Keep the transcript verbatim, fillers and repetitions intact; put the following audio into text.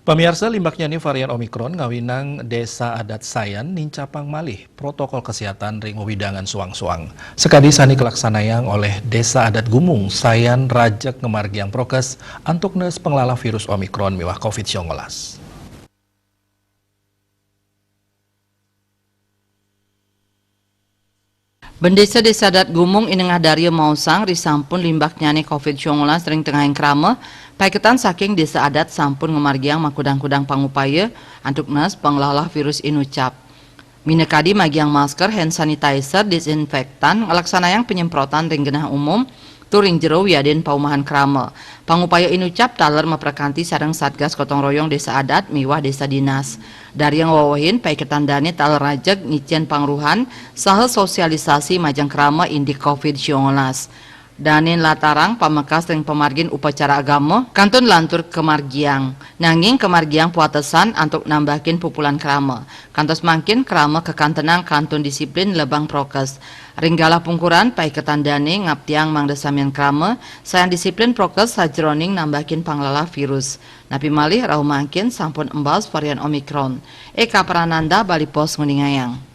Pamiarsa, limbaknyane varian Omicron ngawinang Desa Adat Sayan nincapang malih protokol kesehatan ring wewidangan suang-suang. Sakadi sane kalaksanayang olih Desa Adat Gumung, Sayan rajeg ngamargiang prokes antuk nes panglalah virus Omicron miwah covid sangalas. Bendesa Desa Adat Gumung Inengah Darya maosang, risampun limbaknyane covid sangalas ring tengahing krama, paiketan saking Desa Adat sampun ngamargiang makudang-kudang pangupaya antuk nes panglalah virus inucap. Minakadi magiang masker, hand sanitizer, disinfektan, nglaksanayang panyemprotan ring genah umum, tur ring jero wiadin paumahan krama. Pangupaya inucap taler maprakanti sareng Satgas Gotong Royong Desa Adat miwah Desa Dinas. Darya ngwewehin, paiketan dane taler rajeg nyicen pangruhan saha sosialisasi majeng krama indik covid sangalas. Dane nlatarang pamekas ring pamargin upacara agama kantun lantur kamargiang. Nanging kamargiang pawatesan antuk nambahin pupulan krama. Kantos mangkin krama kakantenang kantun disiplin lebang prokes. Ring galah pungkuran, paiketan dane ngaptiang mangda samian krama sayan disiplin prokes sajeroning nambahin panglalah virus. Napi malih rauh mangkin sampun embas varian Omicron. Eka Prananda, Bali Post, nguningayang.